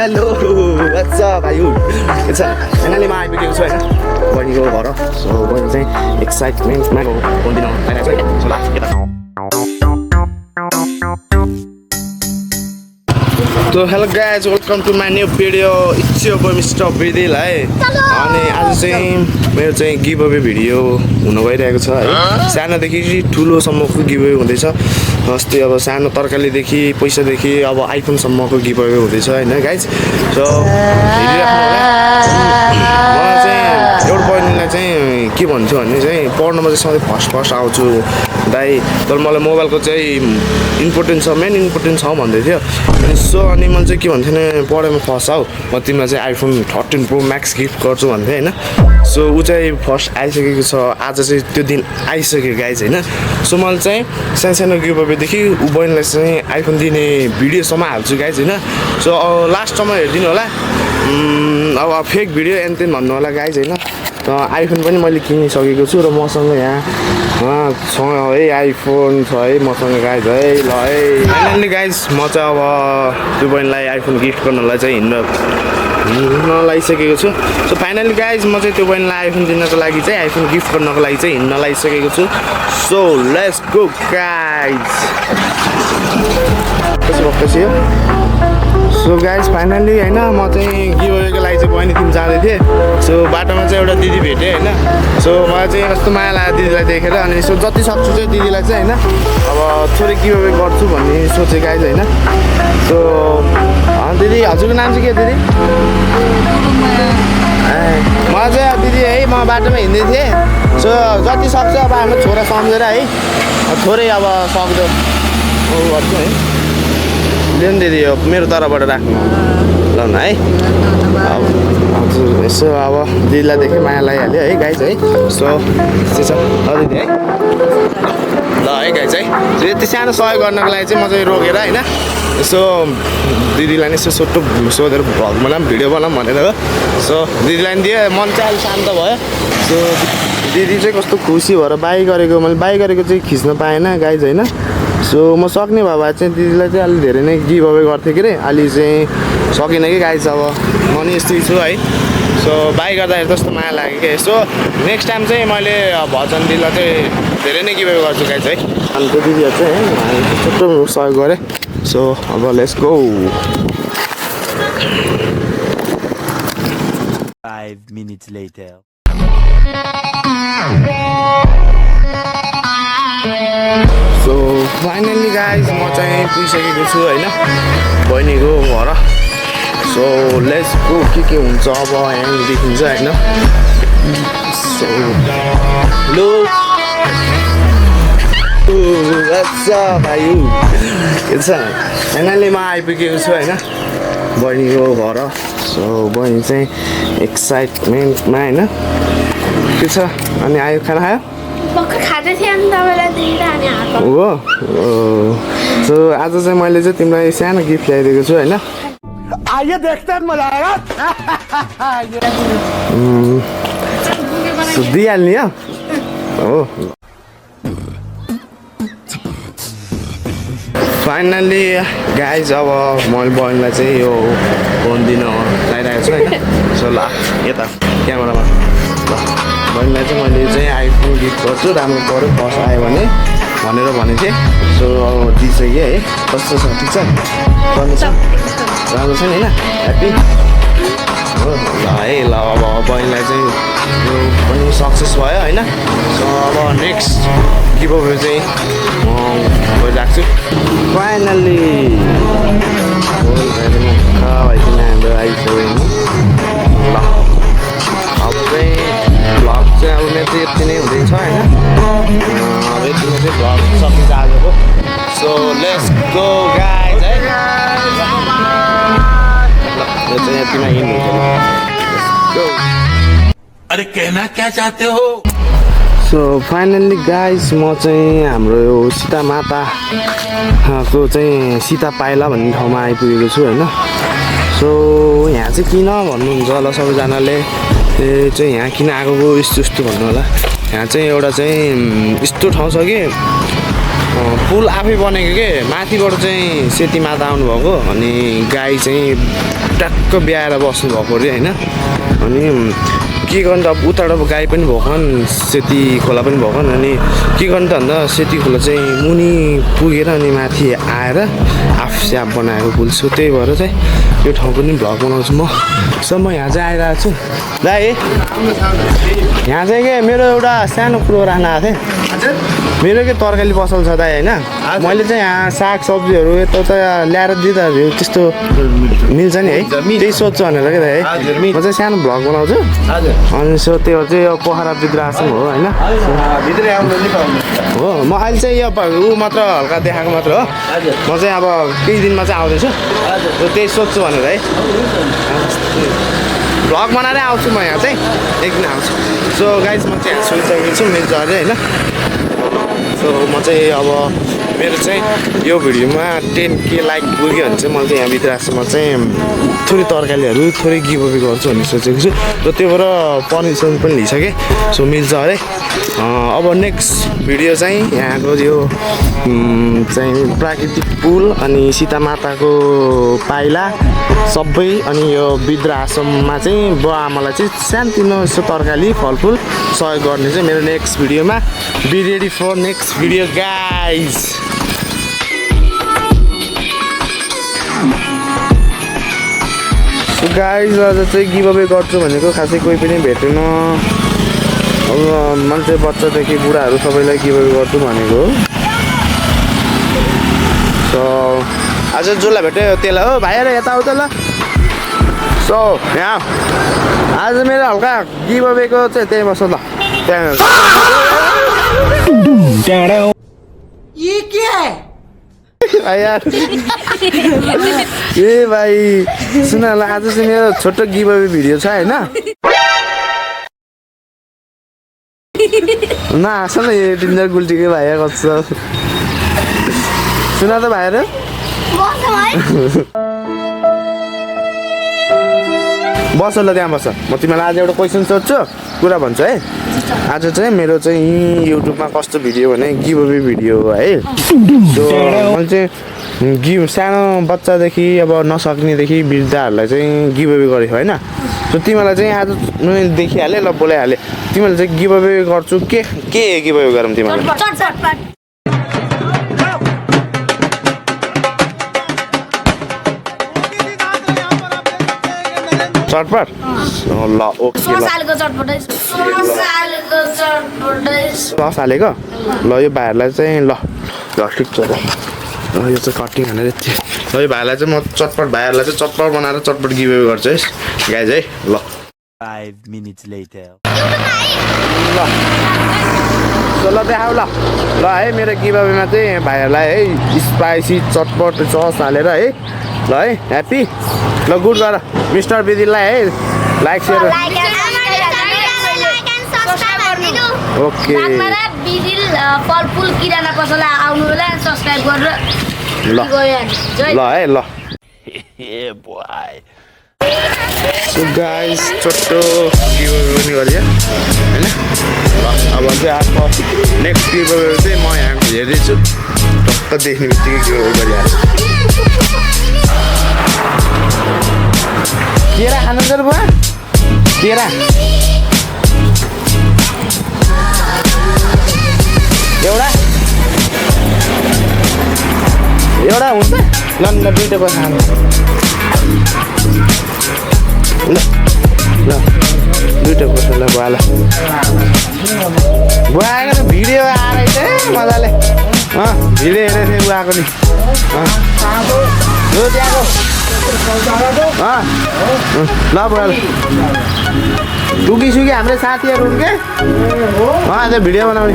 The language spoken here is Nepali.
हेलो what's up भाइहरु के छ फाइनली म आइपुगेको छु हैन बहिनीको घर सो बहिनी चाहिँ एक्साइटमेन्टमा बोल्दिन आइरहेको छ सो ला यता So hello guys, welcome to my new video. It's your boy Mr. Bridil है अनि आज चाहिँ मेरो चाहिँ गिभ अवे भिडियो हुन गइरहेको छ है सानोदेखि ठुलोसम्मको गिभ अवे हुँदैछ अस्ति अब सानो तरकारीदेखि पैसादेखि अब आइफोनसम्मको गिभ अवे हुँदैछ हैन गाइज सो हेरिराख्नु होला म चाहिँ एउटा बहिनीलाई चाहिँ के भन्छु भने चाहिँ पढ्नमा चाहिँ सधैँ फर्स्ट आउँछु दाइ तर मलाई मोबाइलको चाहिँ इम्पोर्टेन्ट छ मेन इम्पोर्टेन्ट छ भन्दै थियो अनि मैले चाहिँ के भन्थेँ नि पढाइमा फर्स्ट आऊ म तिमीलाई चाहिँ आइफोन 13 प्रो म्याक्स गिफ्ट गर्छु भन्थेँ हैन सो ऊ चाहिँ फर्स्ट आइसकेको छ आज चाहिँ त्यो दिन आइसक्यो गाइज हैन सो मैले चाहिँ सानो गिभ अवेदेखि ऊ बहिनीलाई चाहिँ आइफोन दिने भिडियोसम्म हाल्छु गाइज हैन सो लास्टसम्म हेरिदिनु होला अब फेक भिडियो एन्तेन भन्नु होला गाइज हैन आइफोन पनि मैले किनिसकेको छु र मसँग यहाँ छ है आइफोन छ है मसँग गाइज है ल है फाइनली गाइज म चाहिँ अब त्यो बहिनीलाई आइफोन गिफ्ट गर्नलाई चाहिँ हिँड्न लागिसकेको छु सो फाइनली गाइज म चाहिँ त्यो बहिनीलाई आइफोन दिनको लागि चाहिँ आइफोन गिफ्ट गर्नको लागि चाहिँ हिँड्न लागिसकेको छु so let's go guys so guys finally हैन म चाहिँ गिभ अवेको लागि चाहिँ बहिनीतिर जाँदै थिएँ सो बाटोमा चाहिँ एउटा दिदी भेटेँ हैन सो मलाई चाहिँ कस्तो माया लाग्यो दिदीलाई देखेर अनि सो जति सक्छु चाहिँ दिदीलाई चाहिँ हैन अब थोरै गिभ अवे गर्छु भन्ने सोचेँ गाइज हैन सो दिदी हजुरको नाम चाहिँ के दिदी मलाई चाहिँ दिदी है म बाटोमा हिँड्दै थिएँ सो जति सक्छ अब हाम्रो छोरा सम्झेर है थोरै अब सक्दो गर्छु है लिनु दिदी यो मेरो तर्फबाट राख्नु ल न है अब हजुर यसो अब दिदीलाई देखेँ माया लागिहाल्यो है गाइज है सो त्यस्तै छ दिदी है ल है गाइज है यति सानो सहयोग गर्नको लागि चाहिँ म चाहिँ रोकेर होइन यसो दिदीलाई नै यसो सोटो सोधेर भ्लग बनाऊँ भिडियो बनाऊँ भनेर हो सो दिदीलाई नि दिएँ मन चाहिँ अलिक शान्त भयो सो दिदी चाहिँ कस्तो खुसी भएर बाई गरेको मैले बाई गरेको चाहिँ खिच्न पाएन गाइज होइन सो म सक्ने भए चाहिँ दिदीलाई चाहिँ अलिक धेरै नै गिभ अवे गर्थेँ कि रे अलि चाहिँ सकिनँ कि गाइज अब म नि यस्तै छु है सो बाई गर्दाखेरि जस्तो माया लाग्यो कि सो नेक्स्ट टाइम चाहिँ मैले भजन दिदीलाई चाहिँ धेरै नै गिभ अवे गर्छु गाइज है अनि त्यो दिदीहरू चाहिँ है छोटो सहयोग गरेँ सो अब let's go 5 minutes later so finally guys म चाहिँ पुगिसकेको छु होइन बहिनीको घर सो लेट्स गो के हुन्छ अब यहाँ देखिन्छ होइन सो लो भाइ के छ फाइनली म आइपुगेको छु होइन बहिनीको घर सो बहिनी चाहिँ एक्साइटमेन्टमा होइन के छ अनि आयो खाना खायो हो सो आज चाहिँ मैले चाहिँ तिमीलाई सानो गिफ्ट ल्याइदिएको छु होइन दिइहाल्ने हो फाइनली गाइज अब मैले बहिनीलाई चाहिँ यो फोन दिन लागिरहेको छु होइन सो ल यता क्यामेरामा ल बहिनीलाई चाहिँ मैले चाहिँ आइफोन गिफ्ट गर्छु राम्रो पऱ्यो फर्स्ट आयो भने भनेर भनेको थिएँ सो दिइसकेँ है कस्तो छ ठिक छ राम्रो छ नि होइन ह्याप्पी हो ल है ल अब बहिनीलाई चाहिँ यो पनि सक्सेस भयो होइन सो अब नेक्स्ट गिभ अवे चाहिँ म गरिराख्छु फाइनल्ली भाइसँग हाम्रो आइसक्यो ल अब चाहिँ भ्लग चाहिँ अब मेरो चाहिँ यति नै हुँदैछ होइन अब यतिमा चाहिँ भ्लग सकिन्छ आजको सो लेट्स गो गाइज है यो चाहिँ यतिमा हिँड्नु अरे कहना क्या चाहते हो सो फाइनल्ली गाइज म चाहिँ हाम्रो यो सीता माताको चाहिँ सीता पाइला भन्ने ठाउँमा आइपुगेको छु होइन सो यहाँ चाहिँ किन भन्नुहुन्छ होला सबैजनाले चाहिँ यहाँ किन आएको यस्तो भन्नु होला यहाँ चाहिँ एउटा चाहिँ यस्तो ठाउँ छ कि पुल आफै बनेको के माथिबाट चाहिँ सेती माता आउनुभएको अनि गाई चाहिँ टक्क ब्याएर बस्नुभएको अरे होइन अनि के गर्नु त अब उताबाट अब गाई पनि भएन सेती खोला पनि भएन अनि के गर्नु त भन्दा सेती खोला चाहिँ मुनि पुगेर अनि माथि आएर आफू स्याप बनाएको पुल छु त्यही भएर चाहिँ यो ठाउँ पनि भ्लग बनाउँछु म म यहाँ चाहिँ आइरहेको छु दाइ यहाँ चाहिँ के मेरो एउटा सानो कुरो राख्न आएको थिएँ मेरो के तरकारी पसल छ दाइ होइन मैले चाहिँ यहाँ साग सब्जीहरू यता ल्याएर दिँदाखेरि त्यस्तो मिल्छ नि है त्यही सोध्छु भनेर के दाइ है म चाहिँ सानो भ्लग बनाउँछु अनि सो त्यो चाहिँ यो पोखरा वृद्धाश्रम हो होइन हो म अहिले चाहिँ यो ऊ मात्र हल्का देखाएको मात्र हो म चाहिँ अब केही दिनमा चाहिँ आउँदैछु त्यही सोध्छु भनेर है भ्लग बनाएरै आउँछु म यहाँ चाहिँ एकदिन आउँछु सो गाइज म चाहिँ यहाँ सुनिसकेको छु मिल्छ अरे होइन सो म चाहिँ अब मेरो चाहिँ यो भिडियोमा 10K लाइक पुग्यो भने चाहिँ मैले चाहिँ यहाँ वृद्धाश्रममा चाहिँ थोरै तरकारीहरू थोरै गिभअवे गर्छु भन्ने सोचेको छु र त्यो भएर पर्मिसन पनि लिइसकेँ सो मिल्छ अरे अब नेक्स्ट भिडियो चाहिँ यहाँको यो चाहिँ प्राकृतिक पुल अनि सीता माताको पाइला सबै अनि यो वृद्ध आश्रममा चाहिँ बुवा आमालाई चाहिँ सानोतिनो यस्तो तरकारी फलफुल सहयोग गर्ने चाहिँ मेरो नेक्स्ट भिडियोमा be ready for next video guys guys आज चाहिँ गिभअवे गर्छु भनेको खासै कोही पनि भेटेन अब मान्छे बच्चादेखि बुढाहरू सबैलाई गिभअवे गर्छु भनेको सो आज जसलाई भेट्यो त्यसलाई हो भाइहरू यता आउँछ ल सो यहाँ आज मेरो हल्का गिभअवेको चाहिँ त्यही बस्छ ल त्यहाँ ये क्या है यार ए भाइ सुन ल आज चाहिँ मेरो छोटो गिभअवे भिडियो छ होइन नहाँस न यो टिन्जर गुल्टीकै भाइ कस्तो सुन त भाइहरू बस ल त्यहाँ बस म तिमीलाई आज एउटा क्वेसन सोध्छु कुरा भन्छु है आज चाहिँ मेरो चाहिँ युट्युबमा कस्तो भिडियो भने गिभअवे भिडियो हो है सो मैले चाहिँ सानो बच्चादेखि अब नसक्नेदेखि वृद्धहरूलाई चाहिँ गिभअवे गरेको होइन सो तिमीलाई चाहिँ आज मैले देखिहालेँ ल बोलाइहालेँ तिमीलाई चाहिँ गिभअवे गर्छु के गिभअवे गरौँ तिमीलाई चटपट ल ओके सस हालेको ल यो भाइहरूलाई चाहिँ ल ठिक छ ल यो चाहिँ कटिङ हानेर ल यो भाइलाई चाहिँ म चटपट भाइहरूलाई चाहिँ चटपट बनाएर चटपट गिभअवे गर्छु है गाइज है ल 5 minutes later ल ल देखाऊ ल है मेरो गिभअवेमा चाहिँ भाइहरूलाई है स्पाइसी चटपट सस हालेर है ल है ह्याप्पी ल गुड गर मिस्टर विदिलाई है लाइक सेयर ओके फलफुल किराना पसललाई आउनु होला सब्स्क्राइब गरेर ल है ल सो गाइस छोटो गिभअवे पनि गरियो होइन ल अब चाहिँ आफ्नो नेक्स्ट गिभअवे चाहिँ म यहाँ हेर्दैछु टक्क देख्ने बित्तिकै गिभअवे गरिहाल्छु केरा खानुहुन्छ र बुवा केरा एउटा हुन्छ ल दुईवटा खानु ल दुईवटा पर्छ ल बुवालाई बुवा आएको भिडियो आएर चाहिँ मजाले भिडियो हेरेको थिएँ बुवाको नि हो त्यहाँको ल बुवाले टुकी हाम्रै साथीहरू हुन् के भिडियो बनाउने